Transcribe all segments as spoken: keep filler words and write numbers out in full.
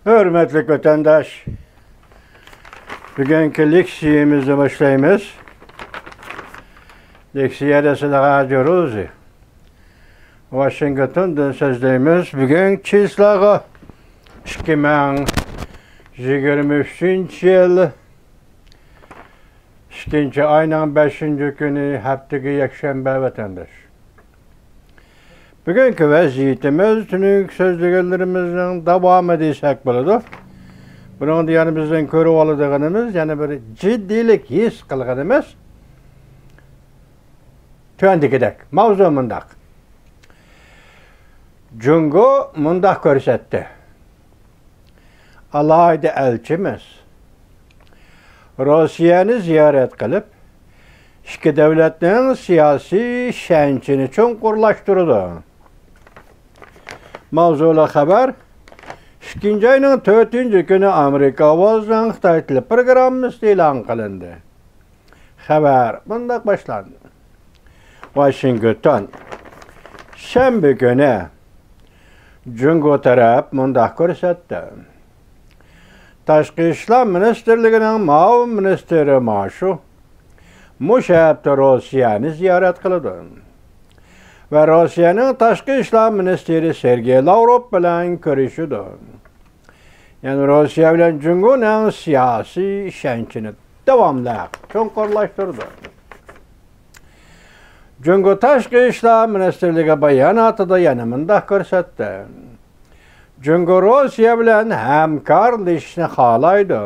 ھۆرمەتلىك ۋەتەنداش، بۈگۈنكى لېكسىيەمىزنى باشلايمىز. لېكسىيەدە سىلەرگە جۇرۇزى ۋاشىنگتوندىن سۆزلەيمىز. بۈگۈن چىسلاغا ئىككى مىڭ يىگىرمە ئۈچىنچى يىل ئىككىنچى ئاينىڭ بەشىنچى كۈنى، ھەپتىگە يەكشەنبە، ۋەتەنداش. بۈگۈنكى ۋەزىيىتىمىز تۈنۈگۈنكى سۆزلىگەنلىرىمىزنىڭ داۋامى دېسەك بولىدۇ. بۇنىڭدا يەنە بىزنىڭ كۆرۈۋالىدىغىنىمىز، يەنە بىر جىددىيلىك ھېس قىلغىنىمىز تۆۋەندىكىدەك. ماۋزۇ مۇنداق. جۇڭگو مۇنداق كۆرسەتتى. ئالاھىدە ئەلچىمىز روسىيەنى زىيارەت قىلىپ، ئىككى دۆلەتنىڭ سىياسىي ئىشەنچىنى چوڭقۇرلاشتۇرىدۇ. ماۋزۇلۇق خەۋەر ئىككىنچى ئاينىڭ تۆتىنچى كۈنى ئامېرىكا ئاۋازىنىڭ خىتاي تىلى پروگراممىسىدا ئېلان قىلىندى. خەۋەر مۇنداق باشلاندى. ۋاشىنگتون، شەنبە كۈنى جۇڭگو تەرەپ مۇنداق كۆرسەتتى. تاشقى ئىشلار مىنىستىرلىكىنىڭ مۇئاۋىن مىنىستىرى ما شۇ مۇشۇ ھەپتە روسىيەنى زىيارەت قىلىدۇ ۋە روسىيەنىڭ تاشقى ئىشلار مىنىستىرى سېرگېي لاۋروف بىلەن كۆرۈشىدۇ. يەنى روسىيە بىلەن جۇڭگونىڭ سىياسىي ئىشەنچىنى داۋاملىق چوڭقۇرلاشتۇرىدۇ. جۇڭگو تاشقى ئىشلار مىنىستىرلىكى باياناتىدا يەنە مۇنداق كۆرسەتتى. جۇڭگو روسىيە بىلەن ھەمكارلىشىشنى خالايدۇ.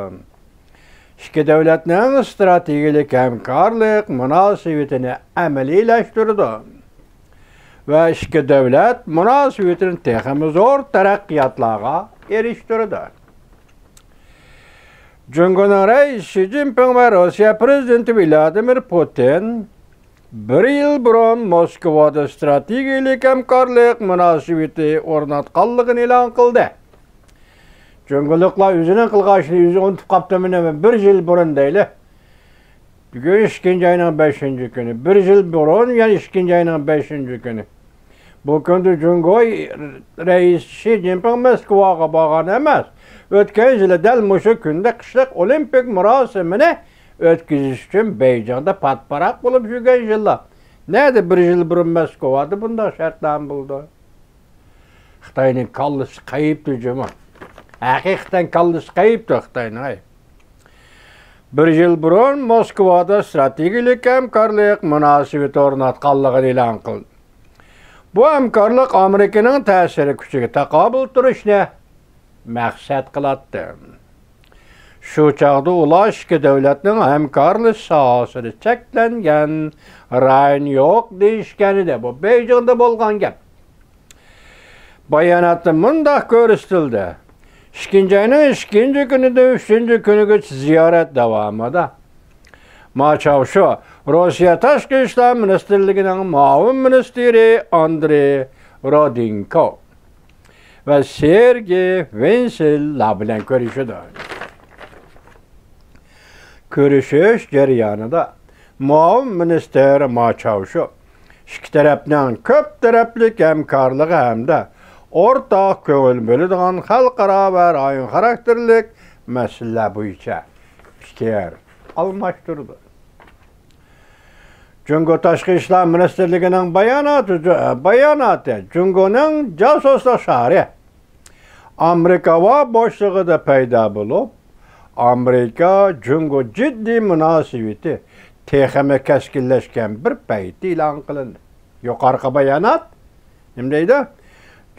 ئىككى دۆلەتنىڭ ئىستراتېگىيەلىك ھەمكارلىق مۇناسىۋىتىنى ئەمەلىيلەشتۈرىدۇ ۋە ئىككى دۆلەت مۇناسىۋىتىنى تېخىمۇ زور تەرەققىياتلارغا ئېرىشتۈرىدۇ. جۇڭگونىڭ رەئىسى شى جىنپىڭ ۋە روسىيە پىرېزىدېنتى ۋلادىمىر پۇتىن بىر يىل بۇرۇن موسكۋادا ئىستراتېگىيەلىك ھەمكارلىق مۇناسىۋىتى ئورناتقانلىقىنى ئېلان قىلدى. جۇڭگولۇقلار ئۆزىنىڭ قىلغان ئىشىنى ئۆزى ئۇنتۇپ قاپتۇ، مانا، بىر يىل بۇرۇن دەيلى. بۈگۈن ئىككىنچى ئاينىڭ بەشىنچى كۈنى. بىر يىل بۇرۇن، يەنى ئىككىنچى ئاينىڭ بەشىنچى كۈنى. بۇ كۈندە جۇڭگو رەئىسى شى جىنپىڭ موسكۋاغا بارغان ئەمەس. ئۆتكەن يىلى دەل مۇشۇ كۈندە قىشلىق ئولىمپىك مۇراسىمىنى ئۆتكۈزۈش ئۈچۈن بېيجىڭدا پات-پاراق بولۇپ يۈرگەن يىللار. نەدە بىر يىل بۇرۇن موسكۋادا بۇنداق شەرتنامە بولىدۇ؟ خىتاينىڭ كاللىسى قېيىپتۇ جۇمۇ. ھەقىقەتەن كاللىسى قېيىپتۇ خىتاينىڭ، ھەي. بىر يىل بۇرۇن موسكۋادا ئىستراتېگىيەلىك ھەمكارلىق مۇناسىۋىتى ئورناتقانلىقىنى ئېلان قىلدى. بۇ ھەمكارلىق ئامېرىكىنىڭ تەسىر كۈچىگە تاقابىل تۇرۇشنى مەقسەت قىلاتتى. شۇ چاغدا ئۇلار ئىككى دۆلەتنىڭ ھەمكارلىشىش ساھەسىدە چەكلەنگەن رايون يوق دېيىشكەنىدى. بۇ بېيجىڭدا بولغان گەپ. باياناتتا مۇنداق كۆرسىتىلدى. ئىككىنچى ئاينىڭ ئىككىنچى كۈنىدىن ئۈچىنچى كۈنىگىچە زىيارەت داۋامىدا ما چاۋشۇ روسىيە تاشقى ئىشلار مىنىستىرلىكىنىڭ مۇئاۋىن مىنىستىرى ئاندرېي رودېنكو ۋە سېرگېي ۋېنسېللار بىلەن كۆرۈشىدۇ. كۆرۈشۈش جەريانىدا مۇئاۋىن مىنىستىر ما چاۋشۇ ئىككى تەرەپنىڭ كۆپ تەرەپلىك ھەمكارلىقى ھەمدە ئورتاق كۆڭۈل بۆلىدىغان خەلقئارا ۋە رايون خاراكتېرلىك مەسىلىلەر بويىچە پىكىر ئالماشتۇرىدۇ. جۇڭگو تاشقى ئىشلار مىنىستىرلىكىنىڭ باياناتى، باياناتى جۇڭگونىڭ جاسۇسلۇق شارى ئامېرىكا ھاۋا بوشلۇقىدا پەيدا بولۇپ، ئامېرىكا جۇڭگو جىددىي مۇناسىۋىتى تېخىمۇ كەسكىنلەشكەن بىر پەيتتە ئېلان قىلىندى. يۇقىرىقى بايانات نېمە دەيدۇ؟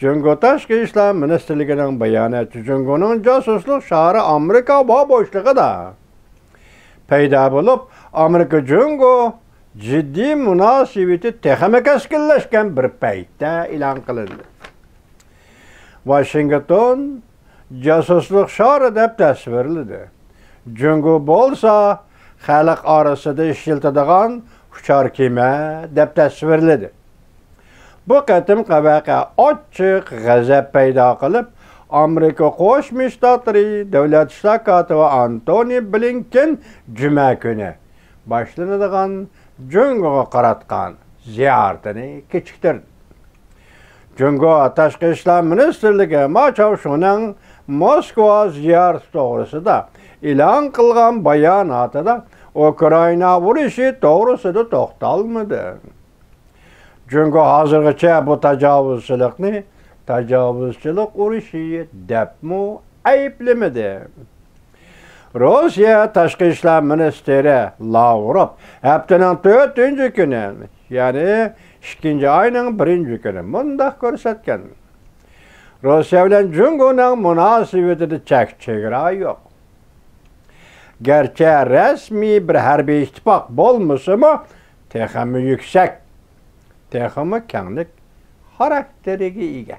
جۇڭگو تاشقى ئىشلار مىنىستىرلىكىنىڭ باياناتى جۇڭگونىڭ جاسۇسلۇق شارى ئامېرىكا ھاۋا بوشلۇقىدا پەيدا بولۇپ، ئامېرىكا جۇڭگو جىددىي مۇناسىۋىتى تېخىمۇ كەسكىنلەشكەن بىر پەيتتە ئېلان قىلىندى. ۋاشىنگتون جاسۇسلۇق شارى دەپ تەسۋىرلىدى. جۇڭگو بولسا خەلق ئارىسىدا ئىشلىتىدىغان ئۇچار كېمە دەپ تەسۋىرلىدى. بۇ قېتىمقى ۋەقە ئاچچىق غەزەپ پەيدا قىلىپ، ئامېرىكا قوشما شتاتلىرى دۆلەت ئىشلار كاتىپى ئانتونى بلىنكېن جۈمە كۈنى باشلىنىدىغان جۇڭگوغا قاراتقان زىيارىتىنى كېچىكتۈردى. جۇڭگو تاشقى ئىشلار مىنىستىرلىكى ما چاۋشۇنىڭ موسكۋا زىيارىتى توغرىسىدا ئېلان قىلغان باياناتىدا ئۇكرائىنا ئۇرۇشى توغرىسىدا توختالمىدى. جۇڭگو ھازىرغىچە بۇ تاجاۋۇزچىلىقنى تاجاۋۇزچىلىق ئۇرۇشى دەپمۇ ئەيىبلىمىدى. روسىيە تاشقى ئىشلار مىنىستىرى لاۋروف ھەپتىنىڭ تۆتىنچى كۈنى، يەنى ئىككىنچى ئاينىڭ بىرىنچى كۈنى مۇنداق كۆرسەتكەن: روسىيە بىلەن جۇڭگونىڭ مۇناسىۋىتىدە چەك چېگرا يوق. گەرچە رەسمىي بىر ھەربىي ئىتتىپاق بولمىسىمۇ، تېخىمۇ يۈكسەك، تېخىمۇ كەڭلىك خاراكتېرىگە ئىگە.